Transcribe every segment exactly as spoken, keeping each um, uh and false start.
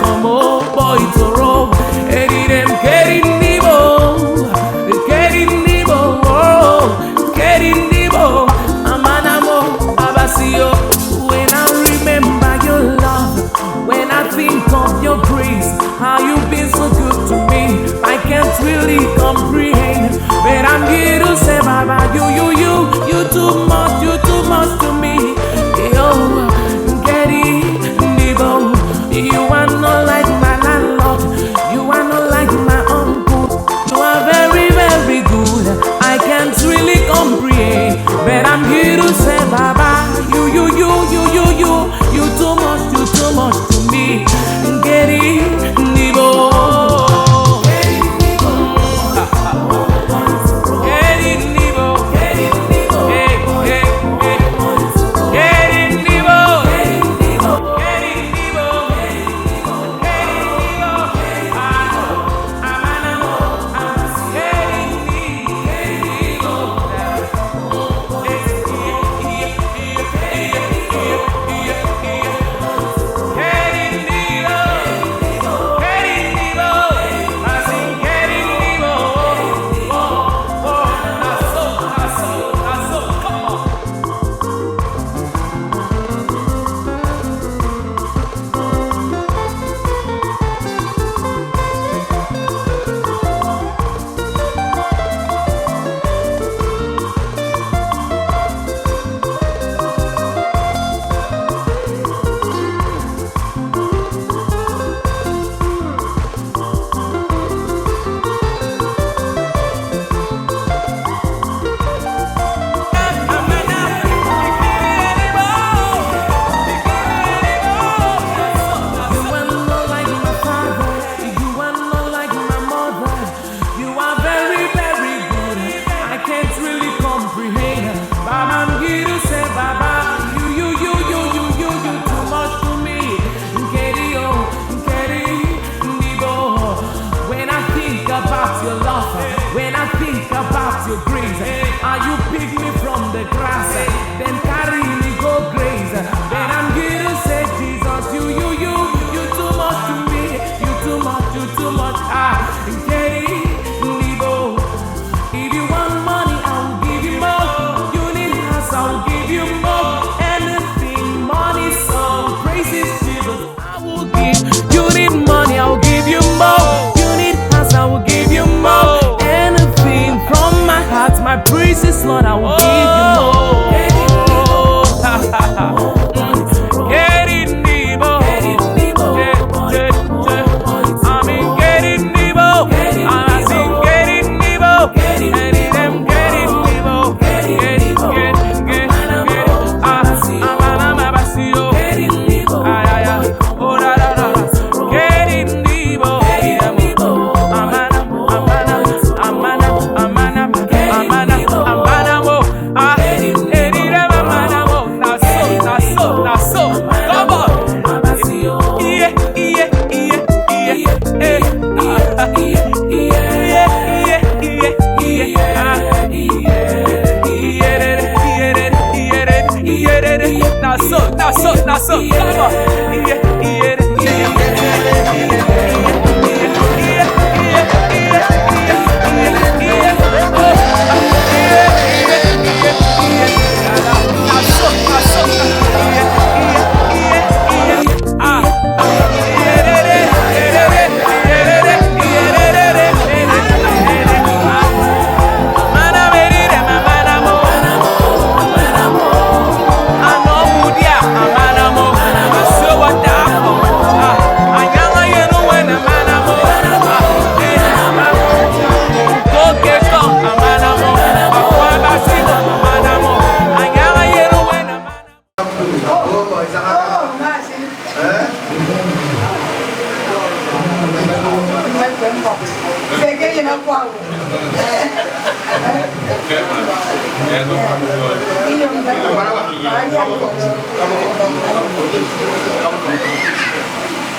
Komo boy toro, edidem keri nibo, keri nibo, oh, keri nibo, amanamo, abasio. When I remember your love, when I think of your grace, how you've been so good to me, I can't really comprehend. But I'm here to say, Baba, you, you, you, you too much, you too much to me. Yo, keri nibo, you are not like my landlord. You are not like my uncle. You are very, very good. I can't really comprehend. But I'm here to say, Baba, you, you, you, you, you, you, you too much, you too much to me. Keri nibo. You are not like my father. You are not like my mother. You are very, very good. I can't really comprehend. Baba, I'm here to say, Baba, you, you, you too much to me. Nkeri, oh, nkeri, nibo. When I think about your love, when I think about your grace, how you pick me from the grass, then carry me go graze. Then I'm here to say, Jesus, you, you, you, you too much to me. You too much, you too much. Ah, nkeri nibo. If you want money, I will give you more. You need house, I will give you more. Anything, money, song, praises Jesus. I will give. You need money, I will give you more. You need house, I will give you more. Anything from my heart, my praises, Lord, I will give you more. Keri nibo. Ami nkeri nibo. Ami nkeri nibo. Keri dem keri nibo. Keri, keri, keri, keri. Ah, amana mabasio. Ay, ay, ay. Oh, da, da, da, da. Keri nibo. Amana, amana, amana, amana, amana, amana mo. Ah, erire mama na mo. Na so, na so, na so. Come on. Iye, iye, iye, iye. Eh. Ah. Iye, iye, iye, iye. Ah. Iye, iye, iye, iye. Na so, na so, na so. Come on. Iye, iye, iye.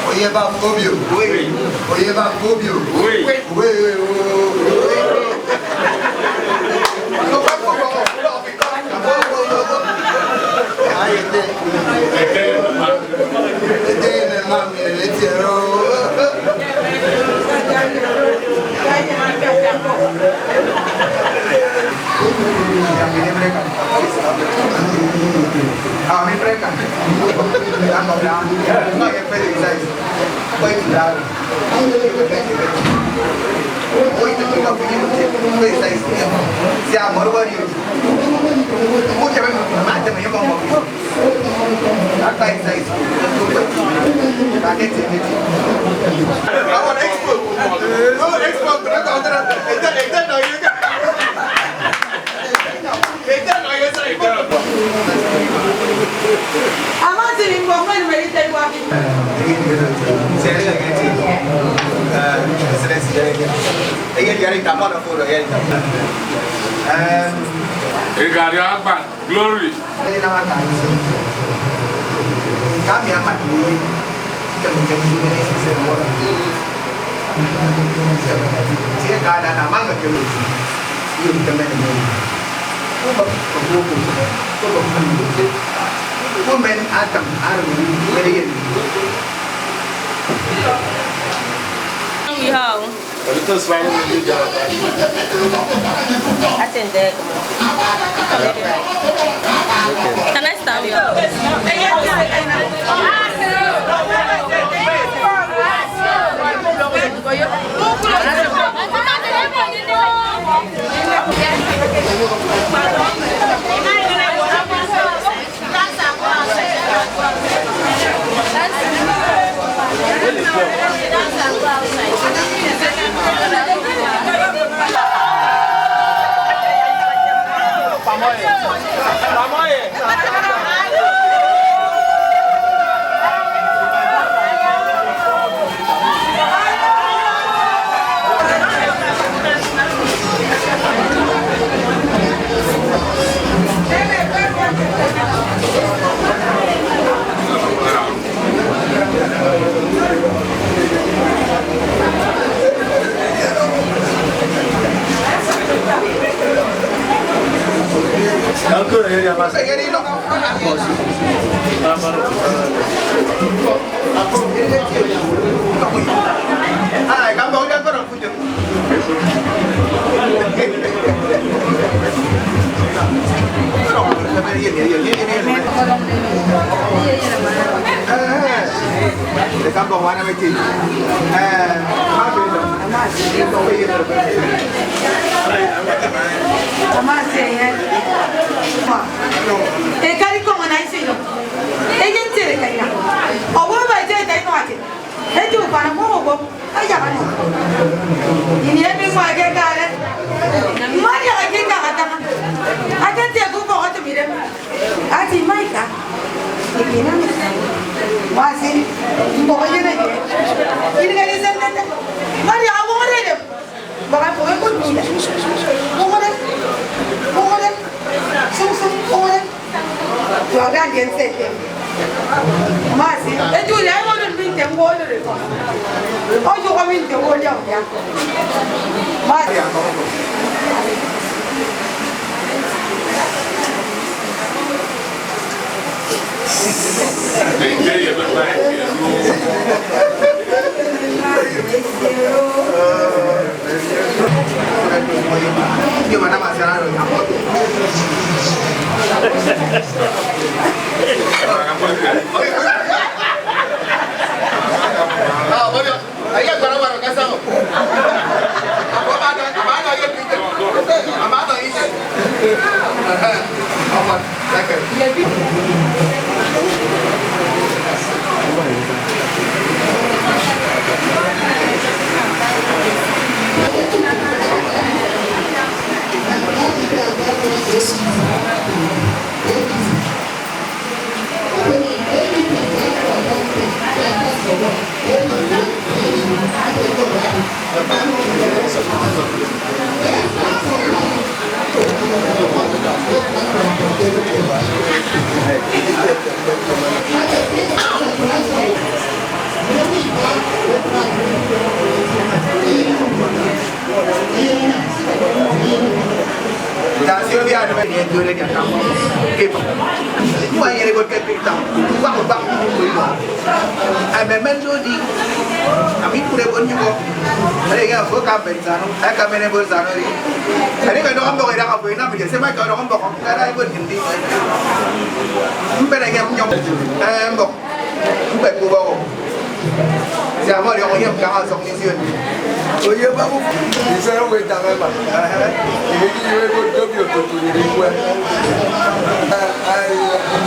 Oye bab obio. Oye bab obio. Ete ene mam ene leti ero. Egari agba glory. Women atam arung. Attended. Can I stand? Ekari kọñọ na iso inyọñ. Eyen ntiere ka ina. Owo ebe ete ete inua ke. Eti ufan ọkpọñ owo. Ayak anọ. Ini emi ñwak ekare. Mma adiaha ke ikam atama. Ake ntie ke ufọk otum idem. Ati ima ika. Ikina. Wasi. Mbọk eyen eke. Ini ke isen tete. Mma adiaha wọñọde edem. Baba, kpọñ ekot mi ida. Kpọñọde. Kpọñọde. Sụñ sụñ, kpọñọde. Tuak da ndien se ete. Masi, etu ida eñwọdụt mi nte ñkpọ odụri kọ. Ọyụhọ mi nte owo udia udia. Masi. Nte Asiobia anam enye ntore edi akam ke ibọk. Nwa enyene ebot ke Cape Town, ubak ubak oro ibọk. Ememe ndudi, ami nkure ebot nyuko. Ere ya fo ka ben zano, eka men ebot zano ri. Ere ka dọgọ mbọk ira ka fo inam je, se ma ka dọgọ mbọk, ka da ebot ndi. Mben ege mnyom, eh, mbọk. Mbet ke ubọk o. Sia ọmọdiọñọ ye ñkañ ọsọk mision. Oye babu. Ise owo etañ ema. Ehe. Ini ki yo ebo dobi ototo ni ikwe.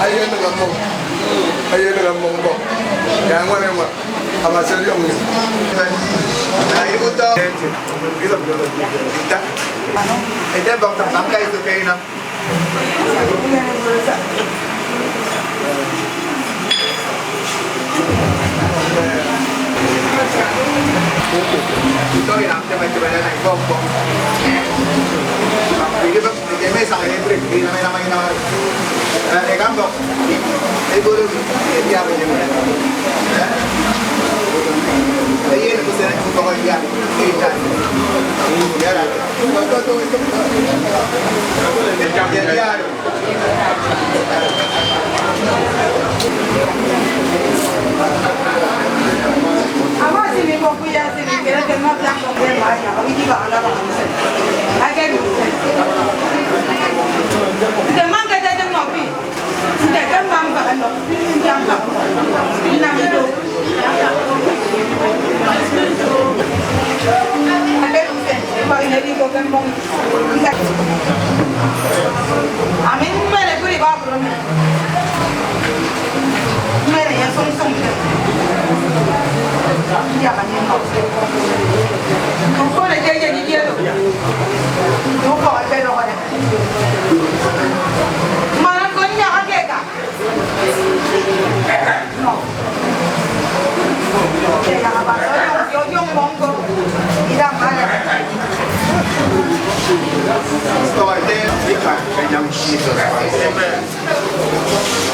Aye nanga mong. Aye nanga mong bo. Ya ngware ngwa. Abasi ọdiọñ ni. Aye uto. Ita. Ete bọk ta bangka iso ke ina. Ami mmere kuri ba bro mi. Mmere ye sung sung. Ya ba ni no. Ko le je je ni je lo. Yo ko be lo ko de. Mara ko nya ka ke ka.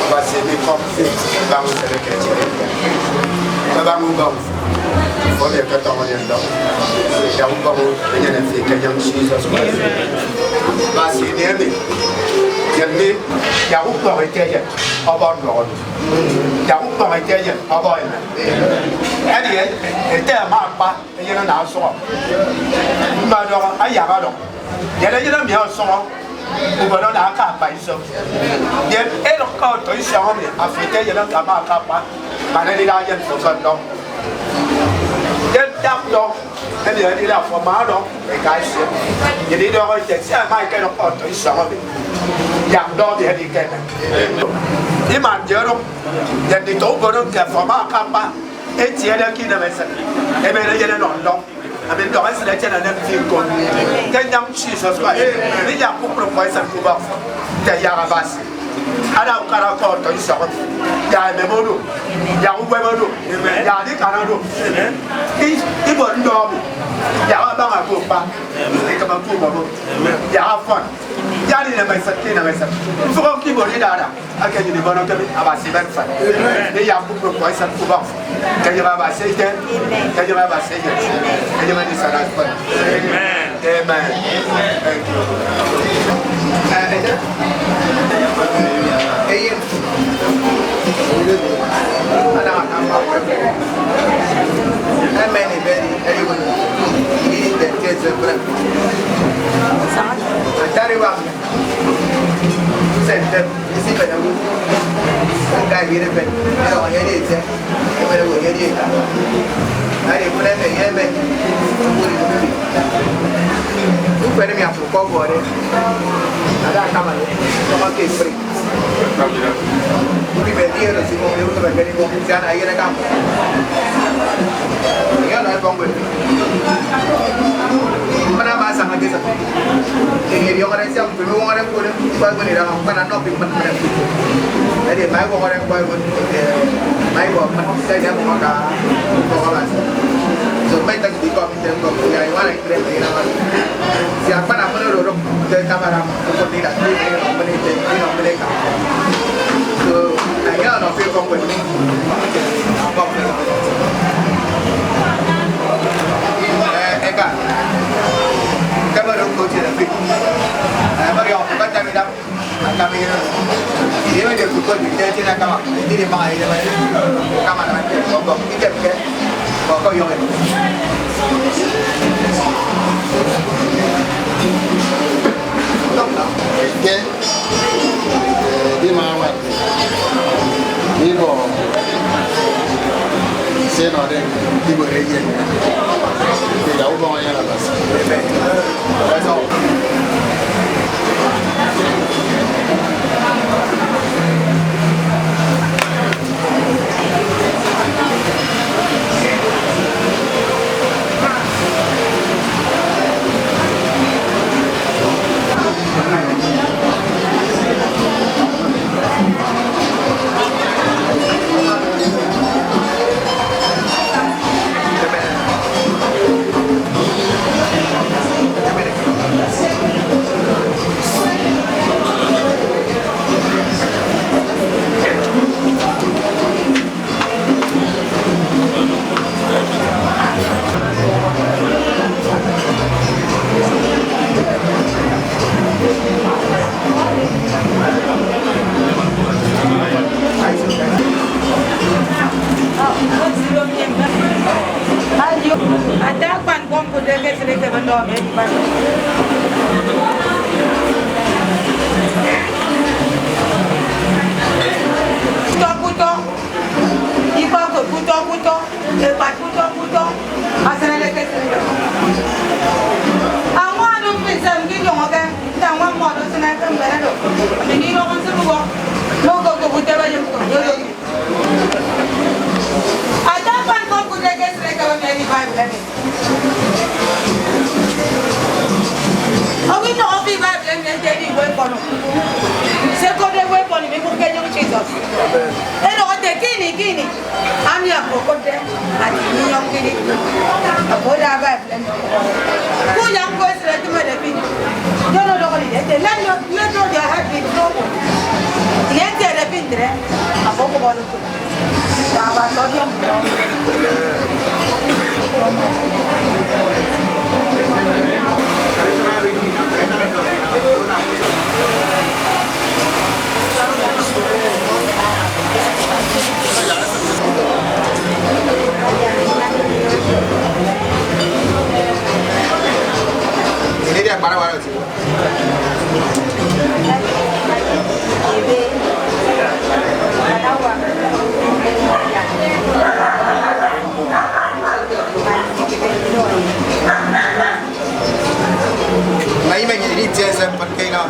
Abasi emi kọm fi baña usere ke etiene. Ke baña ubọñ fi, fo emi eketọñọde ndọñ. Yak ubọñ enyene fi ke enyịñ Jesus Christ. Abasi ini emi, yen mi, yak ukpọñ ete eyen ọbọ nduọk emi. Yak ukpọñ ete eyen ọbọ emi. Edi ete ama akpa eyen ana ọsọñọ. Mme ọdọñọ, ayak ọdọñ. Yen eyen emi ọsọñọ, ubon ana aka akpa iso. Yen edọk ke ọtọ isọñ emi, afo ete eyen eke ama aka akpa, man edida eyen fo ke ndọñ. Yen yak ndọñ emi edida afo ama ọdọñ eka esie. Yen idọhọ ete, sia ama ikedọk ke ọtọ isọñ emi, yak ndọñ emi edi ke eme. Iman je ọdọñ, yen nditọ ubon eke afo ama aka akpa, etiede ke inem esịt, ebe eyen enọ ndọñ. Ami ndọñ esịt etiene enem fi ñko. Ke nyañ Jesus Christ, mi yak kpukpru ñkpọ esịt ke ubọk fo. Nte yak Abasi ada ukara ke ọtọ isọñ, yak emem odu, yak uwem odu, yak adikan odu. I- ibot ndọ odu, yak abaña ke ukpa, ikeme ke ubọk, yak afọn. Yak inem esịt ke inem esịt. Mfụhọ ke ibot idara aka enyịn ibọrọ ke Abasi iben mfan. Iyak kpukpru ñkpọ isịn ke ubọk. Ke enyịñ Abasi ete. Ke enyịñ Abasi ete. Ke enyịñ Abasi ete. Amen. Amen. Thank you. Eh, ete. Eyen. Ana akamba. Amen. Iberi. Eyen. Ini identity. Atari wa. Se ntem, isi fen owo. Nka ebiere fen, ero enye edi ete, efen owo enye edi eka. Ari efen eme enye eme, owo edi mkpiri. Ufere mi afo ko bore. Ada akama, tọmọ ke free. Ukịm edi oro si mụm ewụt ebe ke ikpọñ, sia ana eyere ke amụm. Enye ọnọ ẹkpọñ ñwed. Mfịna ama asaña ke esịt. Enye ẹdiọñọde sia mfịn uwọñọde ñkpọ oro, ñkpọ ẹbịne idaha, mfịna nnọ fi mfịn mfịn. Edi ẹma ẹwọñọde ñkpọ ẹbịn, eh, ẹma ẹbọ mfịn, sia enye ẹbọñ aka ufọk Abasi. So, mme ntak ikọ mi nte ñkọ, ya iñwana itre mme inam oro. Sia akpana mfịn oro odụk ke camera, ufụt ida, ida, ida, ida, ida, ida. So, enye ọnọ fi ufọk ñwed mi. Ufọk ñwed. Eh, eka. Camera oro ñko tiene fi. Ke, eh, di ma awat ibọ se nọde ibọrọ eyen. Ke ya ubọñ eyen Abasi. Ata akpan ñkpọ ñkụt ekesịt ekebe ndọ emi edikpan. Utọ kutọ, ikpakop kutọ kutọ, ekpat kutọ kutọ, asịrede ekesịt ekebe. Añwan mfịn se ñkidiọñọke nte añwan mmọdo sịne ke mberedo, ami mi idọhọ nsịt ubọk, mme okokop utebe ye ñkpọ yodomi. Ata akpan ñkpọ ñkụt ekesịt ekebe emi edi Bible emi. Owo inọhọ fi Bible emi ete edi weapon. Se kode weapon mi mụkke enyịñ Jesus. Edọhọ ete ke ini, ke ini, ami afo okụtde ati minyọñ kidi. Afo oda Bible. Kuyak ñko esịt etịmede fi. John ọdọhọ didie ete, "Let not, let not your heart be troubled." Ye etiede fi ntre, afo okụbọde utụn. Abasi ọdiọñ. Ini dia para wala. Nga imenyene itie ese mfịn ke inọ.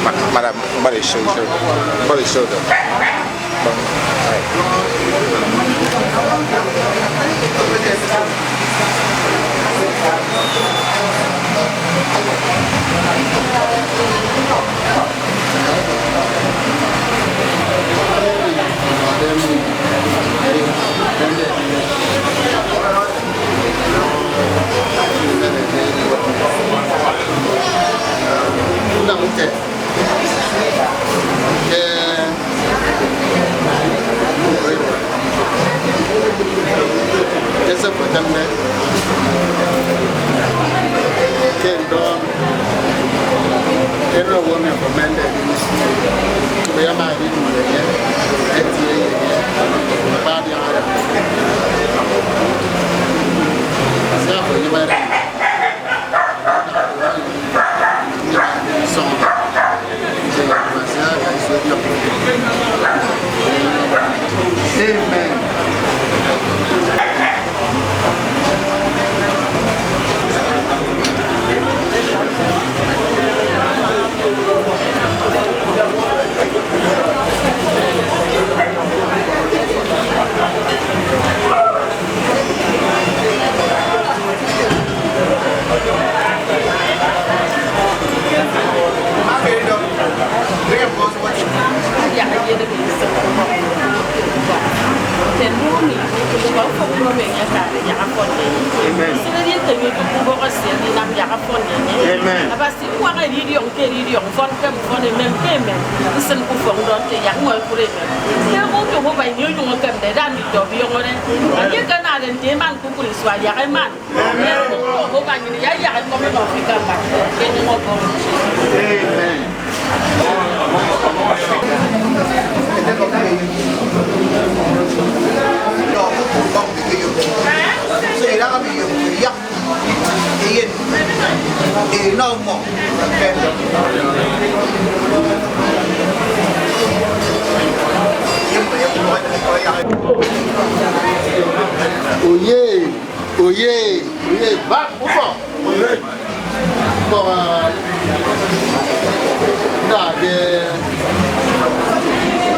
Ma-, madam, somebody show, show, somebody show them. Ke esop ekemde ke ndọ ere owo emi ọkọmende edinịm, kụbe ama edinịm ye enye, etie ye enye, akpa adiaha ya. Sia afo enyịmede. Amen. Ufọk unom enye akade yak afọn enye. Amen. Nsinede item idu ke ubọk esie ndinam yak afọn enye. Amen. Abasi, uñwaña edidiọñ ke edidiọñ, mfọn ke mfọn, emem ke emem, nsịn ke ufọk ndọ nte yak ñwed kpụt emem. Ke owo Jehovah ini onyụñ ekemde eda nditọ ọbiọñọde, edi ekenade nte eman kpukpru isua yak eman. Amen. Amen. Oye. Oye, oye, bak ufọk. Oye. Ufọk, ah, nda ke,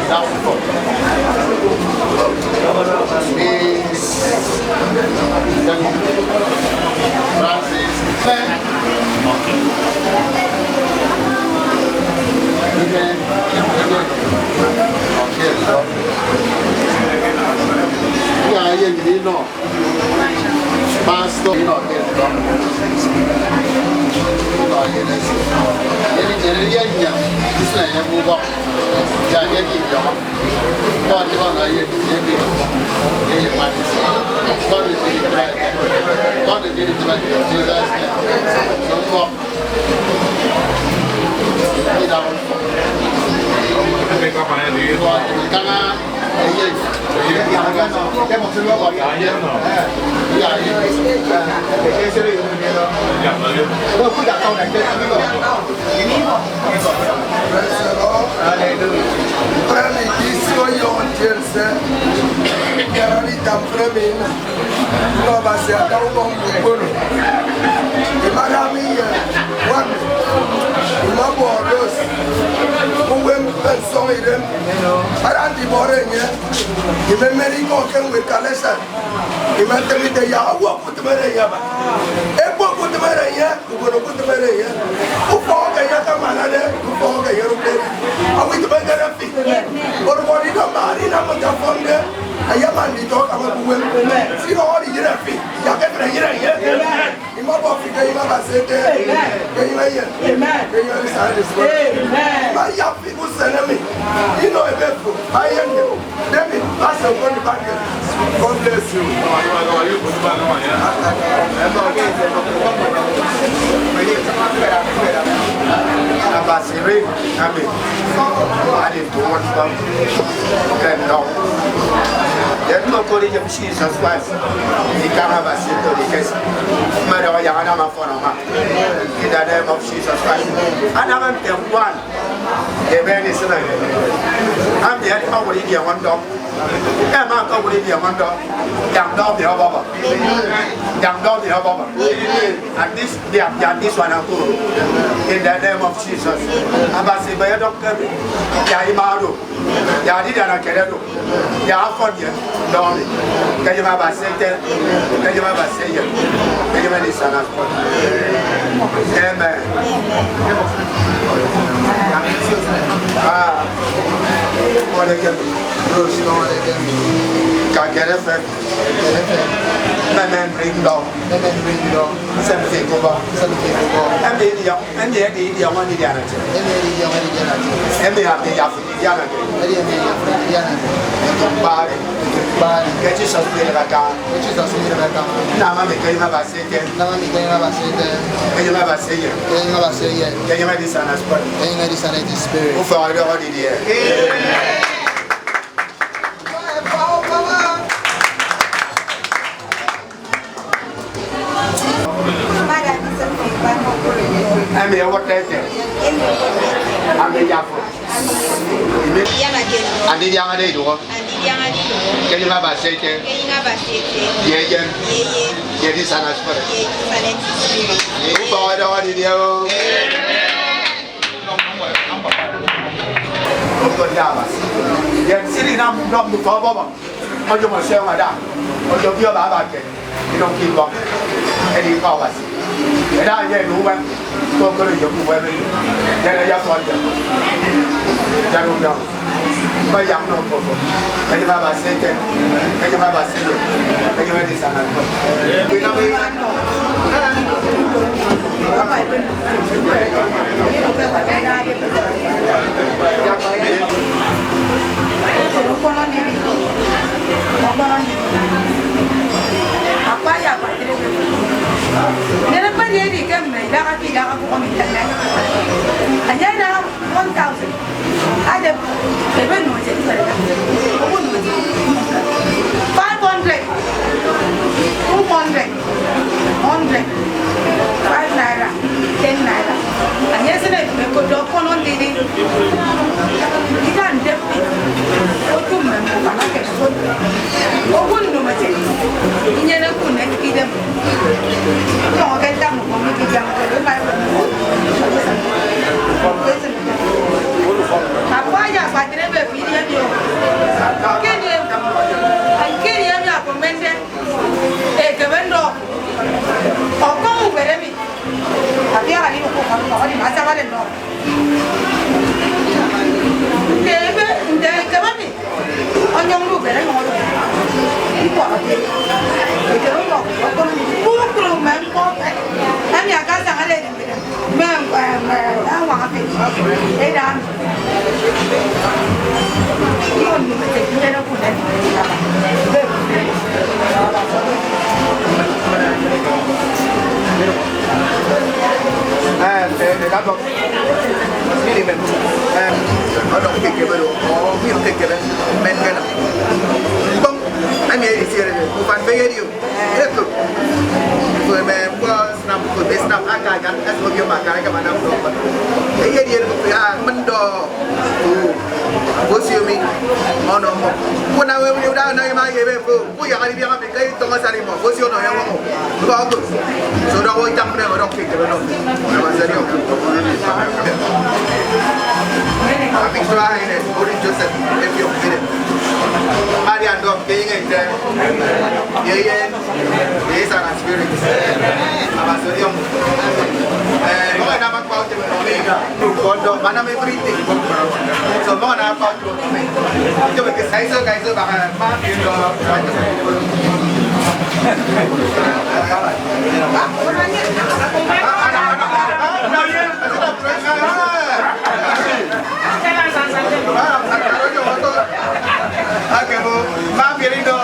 nda ufọk. Miss Francis. Amen. Amen. Yes, Lord. Yeah, yeah, you know. Pastor, you know, yes, Lord. You know, yeah, let's see. Yeah, yeah, yeah, yeah. This is a young boy. Yeah, yeah, yeah, yeah. God, you know, yeah, yeah, yeah. Yeah, yeah, man. God, you know, yeah. God, you know, yeah. Jesus' name. So, Praise the Lord. Hallelujah. Mpremi ke isi oyọhọ ntiense, mbiara ita mpremi. Nnọ Abasi ata ubọñ ye ukpono. Imada mi ye wan. Imabọ Rose. Uwem nsọñ idem. Ada ndibọrọ enye. Imemere ikọ ke ñwed Galatians. Imetem ite ya owo okutịmere enye aba. Ekpo okutịmere enye, ubon okutịmere enye. Ufọk eke enye akamanade, ufọk eke enye erụkde. Awitịmekere fi. Orụkọrọ idọ mbaña inam nte afọnde. Ayama nditọ akama ke uwem. Sidọhọde iyịre fi, yak etre iyịre enye. Imabọ fi ke enyịñ Abasi ete, ke enyịñ eyen, ke enyịñ edisana edisana. Imayak fi ke usen emi. Inọ ebe fo, ma eyen nnyịn. David, pass your money back here. God bless you. Abasi ri, amen. Adi ntu wọn kpọm. Ke ndọ. Yet no kori jem Jesus Christ. Ikañ Abasi to the case. Mmadụ ya anam afọ na ma. In the name of Jesus Christ. Anam nte one. Amen. Is amen. Am the other one will be a one dog. Am I come with a one dog? Down, down the other. Down, down the other. And this, yeah, yeah, this one I'm cool. In the name of Jesus. Abasi, by a doctor, yeah, Imado. Ya didie ana kere do. Ya afọ die. Dọọni. Ke enyịñ Abasi ete. Ke enyịñ Abasi eye. Ke enyịñ edisana. Amen. Ah. Kọrọ eke. Rose, kọrọ eke. Ka kere fe. Kere fe. Memen ring dog. Memen ring dog. Send fe kuba. Send fe kuba. Emi edi Emi edi idiọñọ ndidiana ete. Emi edi idiọñọ ndidiana ete. Emi edi idiọñọ ndidiana ete. Edi emi edi idiọñọ ndidiana ete. Kpari. Kpari. Ke Jesus mi aka. Ke Jesus mi aka. Nama mi ke enyịñ Abasi ete. Nama mi ke enyịñ Abasi ete. Ke enyịñ Abasi eye. Ke enyịñ Abasi eye. Ke enyịñ edisana spirit. Ke enyịñ edisana ete spirit. Ufọk ọdọhọ didie. Amen. Emi ewọtde ete. Emi ewọtde ete. Emi yak. Emi yak. Andidiañade idụhọ. Andidiañade idụhọ. Ke enyịñ Abasi ete. Ke enyịñ Abasi ete. Ye eyen. Ye eyen. Ye edisana spirit. Ye edisana spirit. Ufọk ọdọhọ didie o. Oto ndi Abasi. Ye siri nam ndọm ndufọ ọbọbọ. Ọjọñ ọsọñọ ada. Ọjọñ bi ọba aba ke. Inọ ke ikọ. Edi ikọ Abasi. Eda ye ni uwem. Kokoro ye uwem. Ye ya fọ ye. Yak udọñ. Mba yak nọ fofo. Enyịm Abasi eken. Enyịm Abasi eken. Enyịm edisana ñkpọ. Inam inam. Akpa ye akpatre. Nene kpedi edi ke mme idaha ke idaha kpukpru mi teme. Enye ada one thousand. Adep, ebe no je. Obo no je. Five hundred. Two hundred. Hundred. Five naira. Ten naira. Anye esịne ekpeme kodo ọkpọnọ ndidi. Ida ndep. Otu mme mme ufana ke sụk. Owo nnụm ete. Inyene ke unen ke idem. Nyọñọ ke ntak ñkpọ mi ke idiọñọ ke ema ewe. Akpa ye akpatre ebe fi edi emi o. Ke ini emi, ke ini emi afo emende ekebe ndọ. Ọkọm ubere mi. Abiaha ni uko kan ko ni masa wale no. Nte ebe, nte ekebe mi. Onyọñ ubere no. Ikwa ate. Ekebe no. Ọkọm ni. Kuru kuru men ko. Ami akasa ale. Ọdọk ke ekebe do, ọ, mi ke ekebe, men ke nam. Kpọñ, ami edi sierede, ufan fe ye dio. Ekop. Fo eme mkpọ snap, fo eme snap, aka, aka, aka, snap yo maka, aka, mana mkpọ. Eye di elu, ah, mendo. Oh. Fo sio mi. Ono mo. Kuna we, we, uda, na, ima, ye, be, fo. Ku ya, kali, biama, be, kai, tonga, sali, mo. Fo sio, no, ya, mo. Fo, ko. So, da, wo, itam, bre, wo, do, ki, ke, no. Na, ma, sali, o. Abi, so, ah, ene, ori, Joseph, efi, o, ene. Maria, do, ke, inge, ite. Ye, ye. These are the spirits. Abasi odiọñ. Eh, no, na ma kwa uche me no me. Kodo, mana me everything. So, no, na kwa uche me. Yo me ke sai so, kai so, ba, ma, you know. Akebo, ma, bienvenido.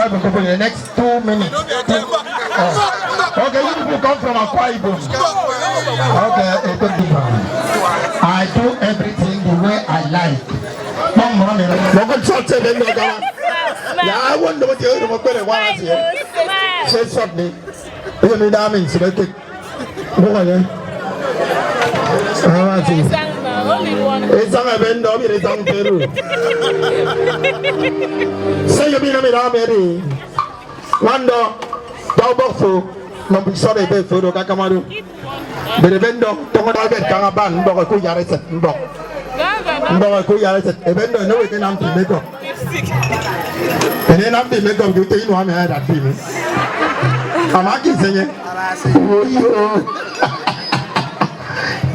For the next two minutes. Oh. Okay, you people come from Akwa Ibom. Okay, a big difference. I do everything the way I like. Mom, mommy, look at short seven. Ya, I want to tell you, I'm going to say something. You know, that means, Bukan ya? Awa si. Isang ebe ndọ, biri isang Peru. Seyo bina mi da beri. Wando, tau bokfo, no bi sore be fo do kakamado. Bere bendo, tongo da bet kanga ban, mbok ku yare set, mbok. Mbok ku yare set, ebe ndo, no we ke nam ti meko. Ene nam bi me gom gute inu ame ada bi me. Ama ki senye. Oyo.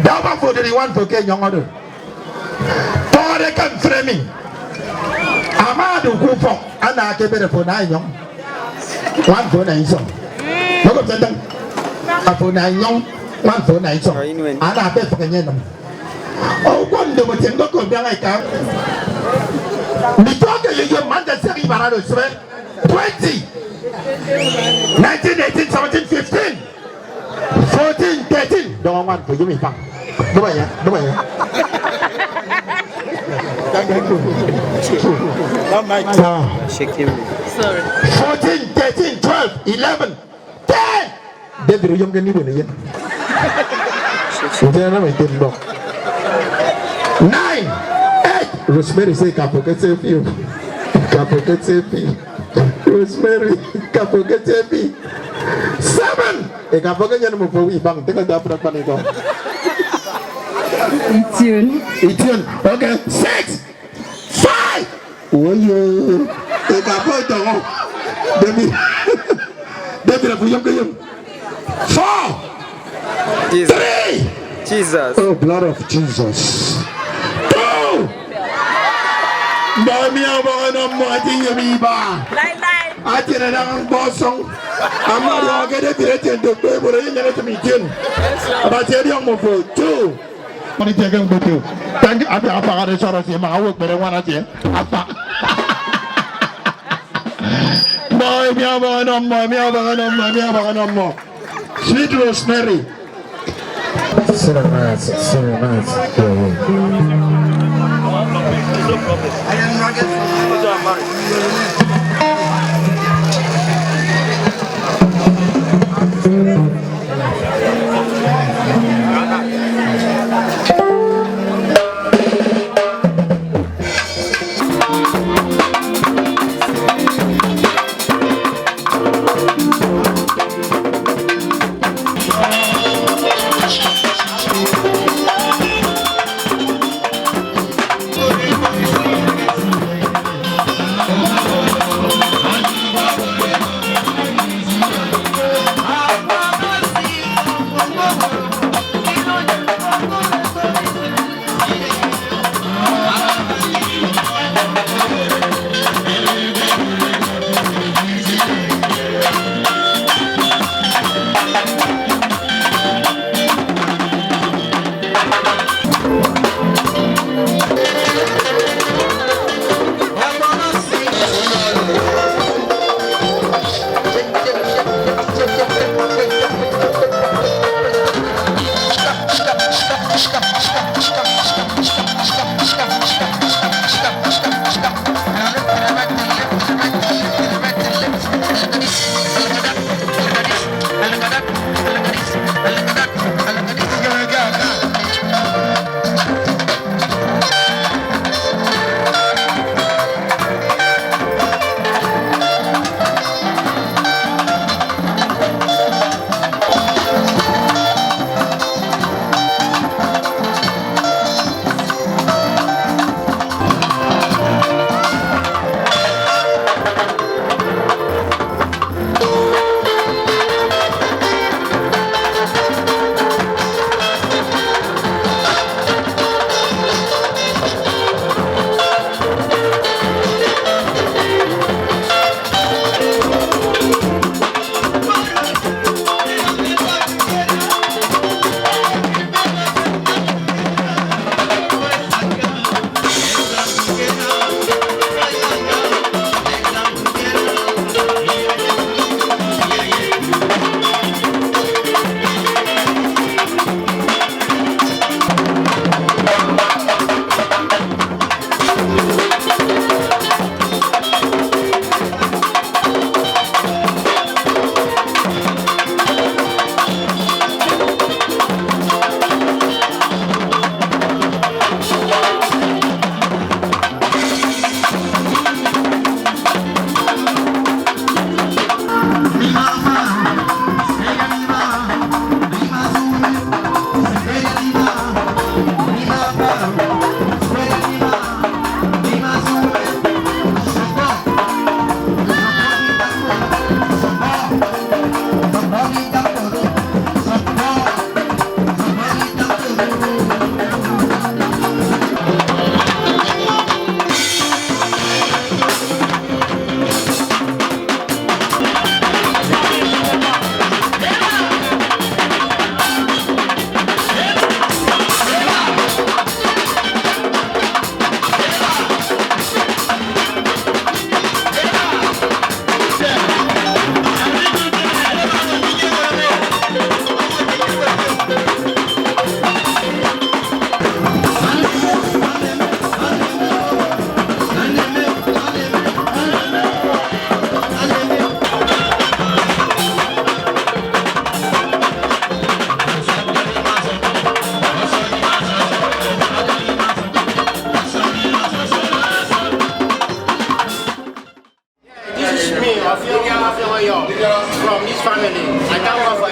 Daba fo diri wan fo ke nyong odo. Tore kan fremi. Ama du ku fo. Ana ke bere fo na nyong. Wan fo na iso. Noko tendang. Afo na nyong. Wan fo na iso. Ana be fo ke nyenom. Okwon do mo tengo ko biang eka. Mi to ke yo yo manda se ri barado sre. Twenty, nineteen, eighteen, seventeen, fifteen, fourteen, thirteen. Don't want to give me back. Dubaya, dubaya. Thank you. Ah. Shake him. Sorry. Fourteen, thirteen, twelve, eleven, ten. David uyom ke nibo ne yen. Nte na mai tem dok. Nine, eight. Rosemary say kapo ke sefi. Kapo ke sefi. Rosemary, kapo ke sefi. Seven. E kapo ke nyen mo fo wi bang, tenga da pra panito. Itune. Itune. Okay. Six. Five. Oyo. E kapo ito. Demi. Demi na fuyom kuyom. Four. Jesus. Three. Jesus. Oh, blood of Jesus. Two. Mbami abang na mati yemi ba. Lai lai. Ati na nang bosong. Amari agade pirete ndo pe bore yene tumi tin. Abati adi mo fo. Two. Mani tiege mgboto. Tangi abi apa kade soro si ma awo kpere wana tie. Apa. Boy, mi aba no mo, mi aba no mo, mi aba no mo. Sweet Rosemary. Cinemas, cinemas.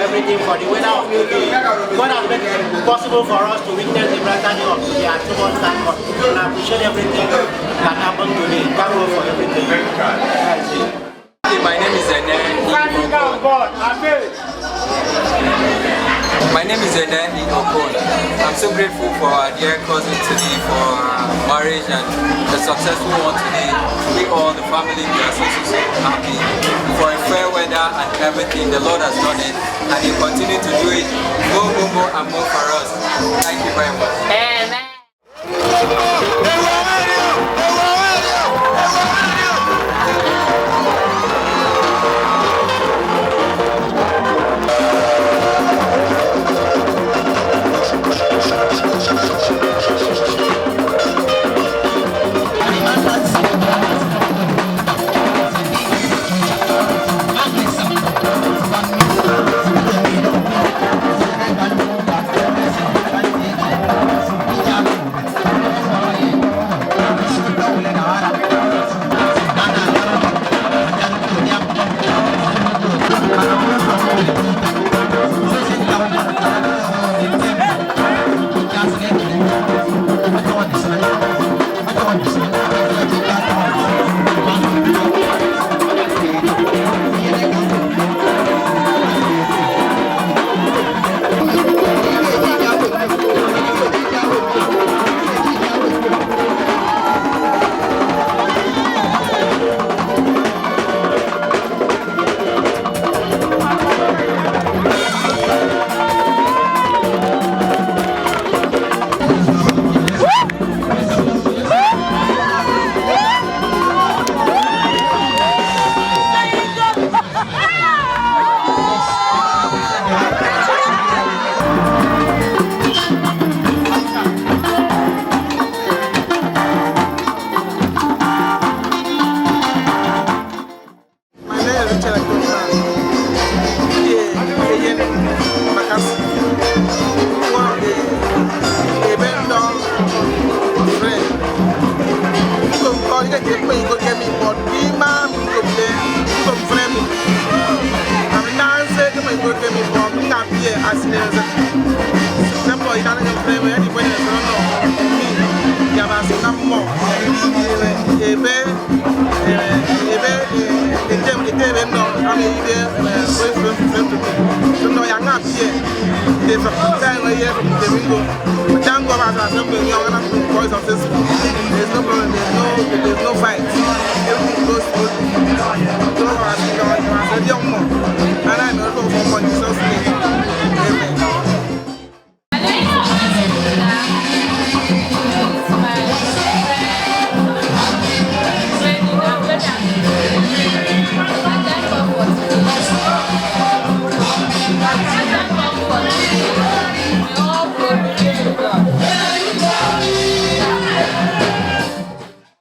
Everything for the weather of today. God has made it possible for us to witness the brighter day of today, and so much thank God. And I appreciate everything that happened today. Thank God for everything. Thank you. My name is Ene Okon. My name is Ene Okon. I'm so grateful for our dear cousin today for our marriage and the successful one today. We all, the family, we are so, so, so happy for a fair weather and everything. The Lord has done it, and He continue to do it more, more, more, and more for us. Thank you very much. Amen. My name is Richard Akpotha. Ndi eyen Bakassi. One of the Ebe Ndọ friend. Nko nkọ ike ke mkpe iko ke mi, but ima mi nko mkpe, nko friend mi. Ami na nse ke mi iko ke mi, but mi na pie asine nse. Example, ina ne friend mi, any friend mi, no, no. Mi, ya ba so na mo. Ebe Ebe, ebe, eh, etem, etem ebe ndọ, ami ebe, eh, boyfriend, friend to me. So ndọ ya ngap ye. They from time we hear from the window. Thank God as I said, we are gonna put boys of this. There's no problem, there's no, there's no fight. Everything goes smoothly. So as we go, as a young man, and I know for Jesus' name. Amen.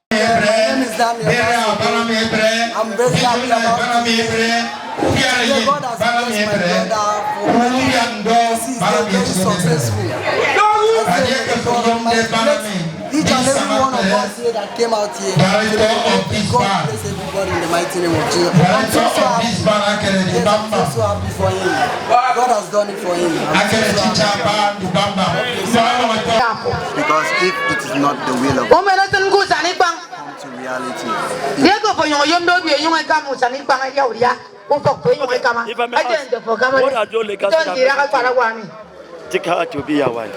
My name is Daniel. I'm very happy about today. Today God has blessed my brother for many. This is a very successful. I say may God bless each and every one of us here that came out here. May God bless everybody in the mighty name of Jesus. I'm so, so happy. Yes, I'm so, so happy for him. God has done it for him. I'm so, so happy. Because if it is not the will of God, come to reality. Ye ko fo nyong yom do bi nyong e kam usan ikpang ya uria. Ko fo ko nyong e kama. Aje nde fo kama. Don dira ka para wani. Take her to be your wife.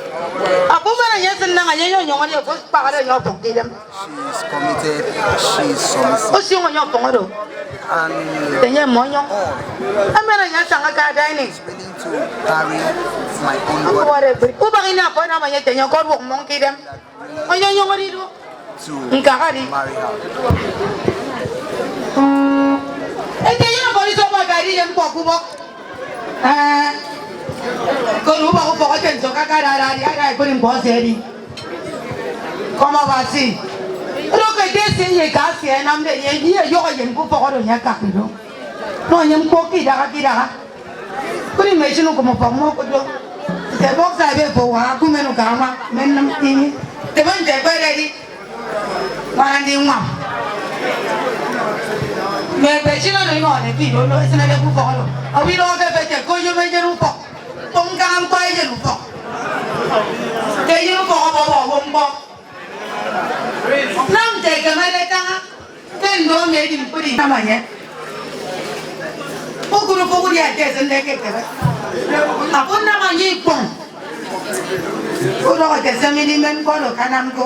Abu bana ye sin na ye nyong nyong ye fo pa ka nyong fo kidem. She is committed. She is submissive. O si nyong fo do. And tenye mo nyong. Amera ya sanga ka dining. Willing to carry my own body. Uba ina fo na ma ye tenye ko mo kidem. Onye nyongori do. To marry her. Ete ye ko ri so ba gari ye mkpọ kubọ. Eh. Ko ru ba ko ko ten so ka ka ra ra ri ara ko ri mkpọ se ri. Kọmọ ba si. Ro ke de si ye ka si e nam de ye ye yo ye mkpọ ko do nya ka do. No ye mkpọ ki da ka ki da ka. Kuri me sinu como pa mo ko do. Te box a be po wa ku me no kama men nam ini. Te ban te ba de di. Mana ni mwa. Me be sinu no no ne pi do lo sina de ku po lo. Awi lo ke be te ko yo me je ru Ñkpọ. Nam nte ekemede kaña ke ndo emi edi ñkpri. Nam enye. Kpukpru kpukpru ya ete esịnde ke ekebe. Afo nam enye ikpọñ. Udọhọ ete se mi ndimen ñkpọ oro kanam ñko.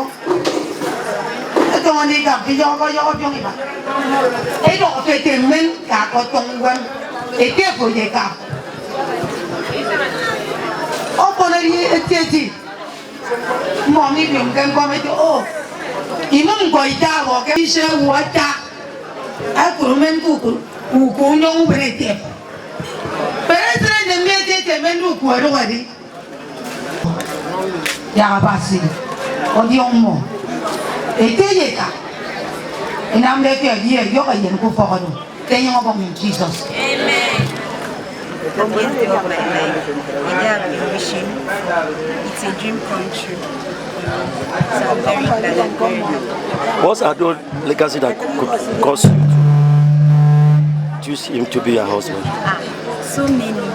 Ẹtọñọ ndikap iyọhọ iyọhọ ọbiọñ iba. Edọhọ ke ete men ka akọtọñ uwem. Ete fo ye ka. Ọkpọnọ edi etieti. Mmọ mibiomke ñkpọ mi ete, o, inụm ñkpọ ita ọbọ ke ise owo ata. Ẹkụt umen ke ukụt, uko unyọñ ubịne ete. Bere esịt ete mi ete ete men uko ẹdụk ẹdi. Yak Abasi ọdiọñ mmọ. Ete ye eka. Inamde ke ẹdi ẹdiọk eyen ke ufọk oro. Ke enyịñ ọbọñ in Jesus. Amen. At the end of my life, a day I've been wishing for. It's a dream come true. So I'm very glad and very happy. What's Ado legacy that could cause you to choose him to be your husband? Ah, so many.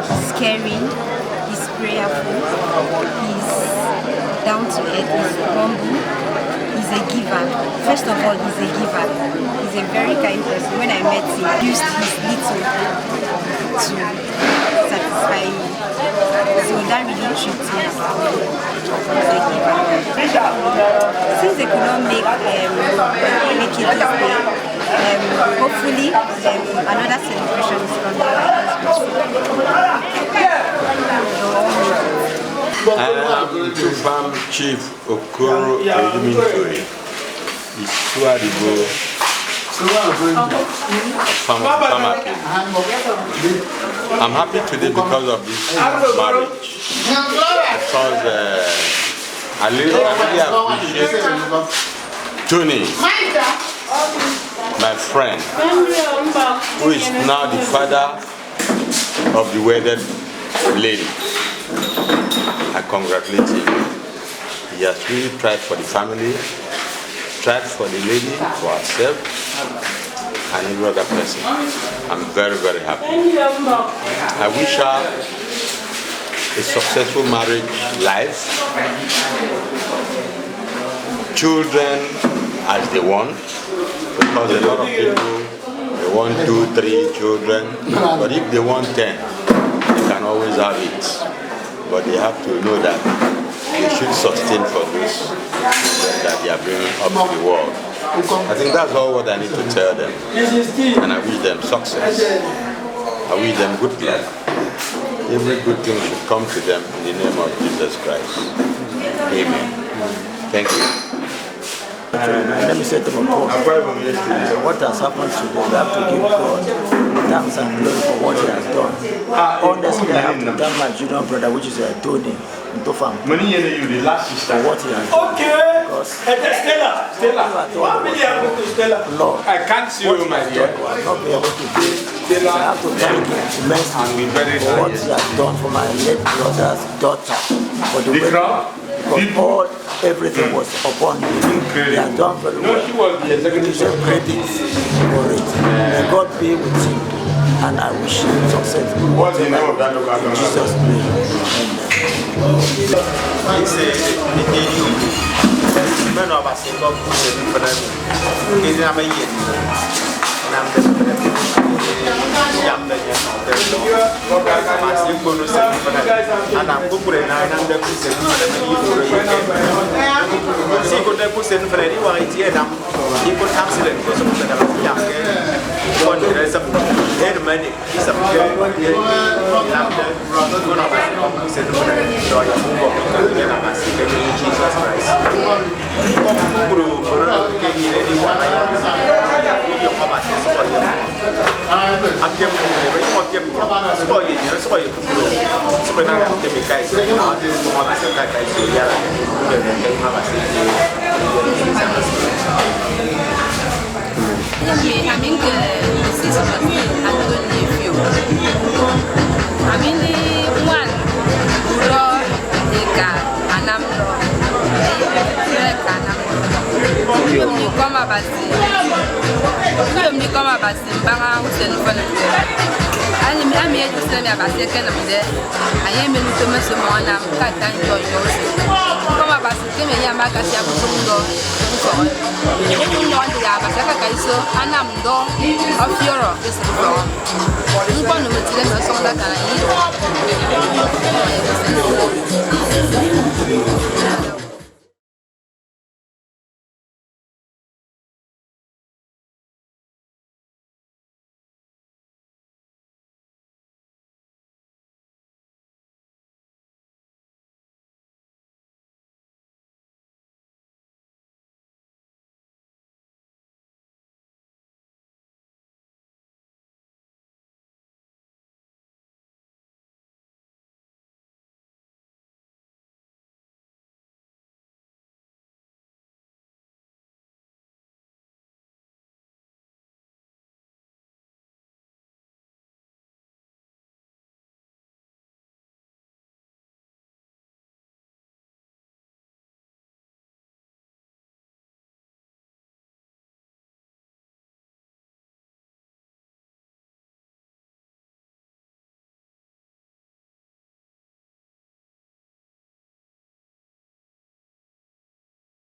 He's caring, he's prayerful, he's down to earth, he's humble, he's a giver. First of all, he's a giver. He's a very kind person. When I met him, he used his little to satisfy me. So that really tripped me about him. He's a giver. Since they could not make, um, make it this day, um, hopefully, um, another celebration is coming. I am Tufam Chief Okoro Oyimintoi Isuadibo of Fam-, Famapin. I'm happy today because of this marriage. Because, uh, I really, I really appreciate Tony, my friend, who is now the father of the wedded lady. I congratulate him. He has really tried for the family, tried for the lady, for herself, and every other person. I'm very, very happy. I wish her a successful marriage life, children as they want, because a lot of people, they want two, three children, but if they want ten, they can always have it. But they have to know that they should sustain for those children that they are bringing up to the world. I think that's all what I need to tell them. And I wish them success. I wish them good luck. Every good thing should come to them in the name of Jesus Christ. Amen. Thank you. Let me say to my God, what has happened today, we have to give God thanks and glory for what he has done. Honestly, I have to thank my junior brother, which is, uh, Tony Ntofam, for what he has done. Because Stella, Stella, Lord, I can't see you, my dear. I'll not be able to do it. I have to thank him immensely for what he has done for my late brother's daughter, for the wedding, for all, everything was upon him. He has done very well. He deserves credit for it. May God be with him, and I wish him success in whatever he do. In Jesus' name, amen. Ese edi men of us. Ke enam eyen enamde mfịn emi, yak mbeñe nọ ke ndọ. Abasi okpono se mfịn emi anam kpukpru enañ enamde ke usen mfịn emi iboro ye ke. Se ikụtde ke usen mfịn ediwaña itie enam ikụt accident ke usụñ mfịn emi, yak ke ufọn ntre esịm edịm edi. Isịm ke inamde usen mfịn emi ndọ ye mbọk emi Jesus Christ. Kpọt kpukpru mbon oro ke enyịn ediwak idiọk Abasi, sụk ọyọhọ. Apiak mbon oro, inyụñ apiak mbon, sụk ọyọhọ, sụk ọyọhọ kpukpru, sụk inam ke Mika ese, Abasi aka Abasi uyara, mbon oro ke Abasi. Emi ami ñkere Missus Rosie Anthony Effiong. Ami ndi ñwan urọ eka anam nọ, eka anam nọ. Nyom ndikọm Abasi, nyom ndikọm Abasi mbaña usen mfịn. Emi Emi edi usen emi Abasi ekenamde, anye emen utom ese mmọ anam ke ata ndọ ndọ usen. Ñkpọ Abasi ke emi enye ama akasiak utom ndọ ufọk emi. Utom ndọ ndida Abasi akaka iso anam ndọ ọfiọrọ ke esịt ufọk emi. Ñkpọ ndomokiet emi ọsọñde akan edi